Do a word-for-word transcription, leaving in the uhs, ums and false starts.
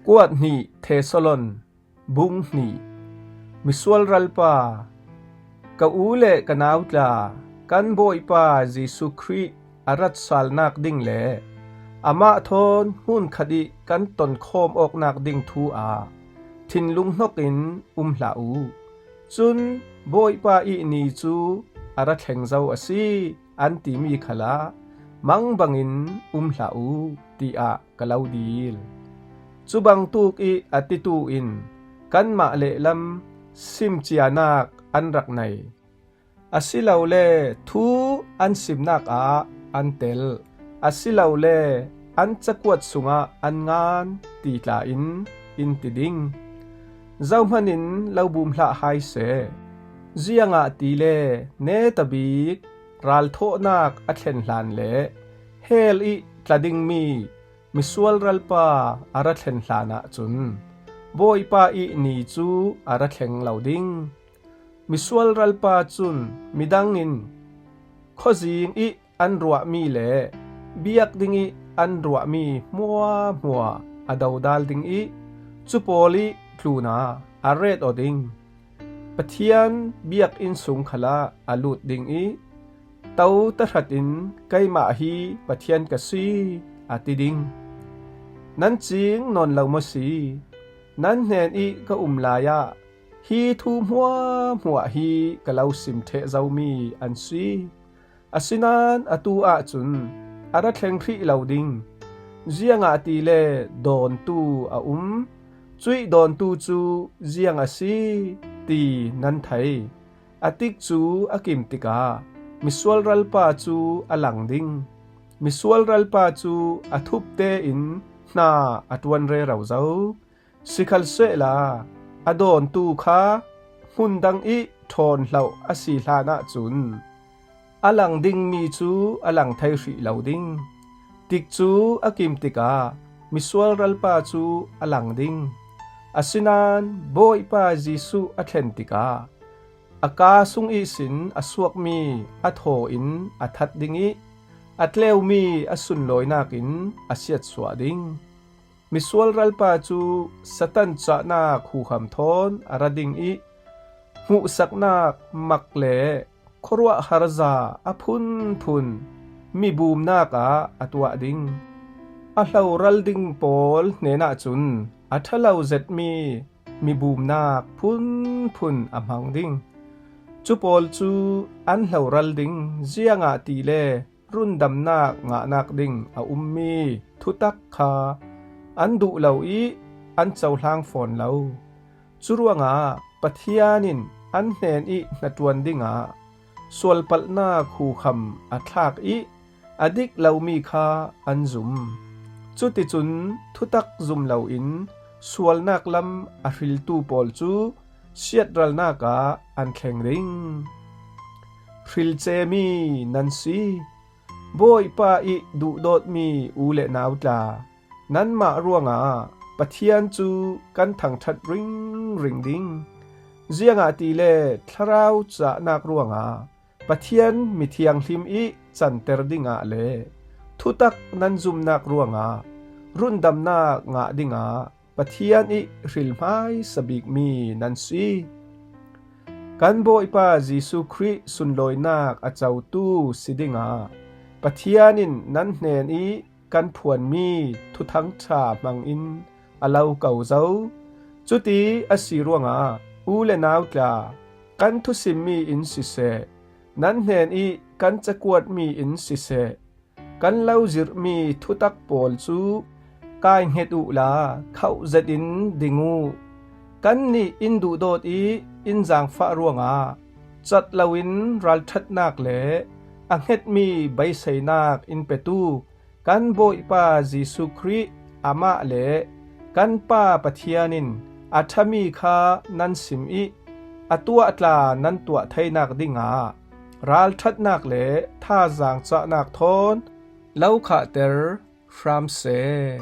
Kuat hnih Thesalon, bung hnih. Misual ralpa, ka u le ka nau tla, kan Bawipa Jesuh Khrih a rat salnak ding le amah thawn hmun khat ih kan tonkhawm awknak ding thu ah thinlung hnokin um hlah uh. Cun Bawipa ih ni cu a ra thleng zo a si, an timi khalah mang bangin um hlah uh, tiah ka lo dil. Cubangtuk ih a titu in kanmah lehlam simcianak an rak nei. Asilole thu an simnak ah an tel, asilole an cakuat sungah an ngan ti tla in in ti ding. Zohman in lo bum hlah hai seh. Ziangahtile netabik ralthawhnak a thlen hlan le hell ih tla dingmi misual ralpa a ra thlen hlan ahcun Bawipa ih ni cu a ra thleng lo ding. Misual ralpa cun midang in khuazing ih an ruahmi le biak dingih an ruahmi hmuahhmuah a dodal ding ih cu pawl ih tlun ah a ret aw ding. Pathian biakinn sung khalah a lut ding ih to tahratin keimah hi Pathian ka si, a ti ding. Nan cing nawn lo maw si? Nan hnen ih ka um lai ah hi thu hmuahhmuah hi ka lo sim ṭheh zomi an si. Asinain atu ahcun a ra thleng hrih lo ding, ziangahtile dawntu a um. Cuih dawntu cu ziang a si ti nan thei. A tikcu a kim tikah misual ralpa cu a lang ding. Misual ralpa cu a thup tein hna a ṭuan rero zo. Sikhalsehla a dawntu kha hmun dang ih ṭhawn hloh a si hlan ahcun a lang dingmi cu a lang thei hrih lo ding. Tikcu a kim tikah misual ralpa cu a lang ding. Asinain Bawipa Jesuh a thlen tikah a kaa sung ihsin a suakmi a thaw in a that ding ih a tleumi a sunlawinak in a siatsuah ding. Misual ralpa cu Satan cahnak huham thawn a ra ding ih hmuhsaknak mak le khuaruahhar za a phunphun mibumnak ah a tuah ding. A hloral ding pawl hnenah cun a ṭha lo zetmi mibumnak phunphun a hmang ding. Cu pawl cu an hloral ding, ziangahtile rundamnak ngahnak ding a ummi thutak kha an duh lo ih an cohlang fawn lo. Curuangah Pathian in an hnen ih hnaṭuan dingah sualpalhnak huham a thlak ih a dik lomi kha an zum. Cuticun thutak zum loin sualnak lam a hriltu pawl cu siatralnak ah an thleng ding. Hrilcemi nan si. Bawipa ih duhdawtmi u le nau tla, nanmah ruangah Pathian cu kan thangṭhat ringring ding. Ziangahtile thlarau cahnak ruangah Pathian mithianghlim ih canter dingah le thutak nan zumnak ruangah rundamnak ngah dingah Pathian ih hril hmaisa bikmi nan si. Kan Bawipa Jesuh Khrih sunlawinak a cotu si dingah Pathian in nan hnen ih kan phuanmi Thuthang ṭha hmangin a lo ko zo. Cuti a si ruangah u le nau tla, kan thusimmi in siseh, nan hnen ih kan cakuatmi in siseh, kan lo zirhmi thutak pawl cu kaihnget uhla khauh zetin ding uh. Kannih in duhdawt ih in zaangfah ruangah cat loin ralṭhatnak le a hngetmi beiseinak in petu kan Bawipa Jesuh Khrih amah le kan Pa Pathian in a ṭhami kha nan sim ih a tuah tla nan tuah theinak dingah ralṭhatnak le thazaang cahnak thawn lo khahter hram seh.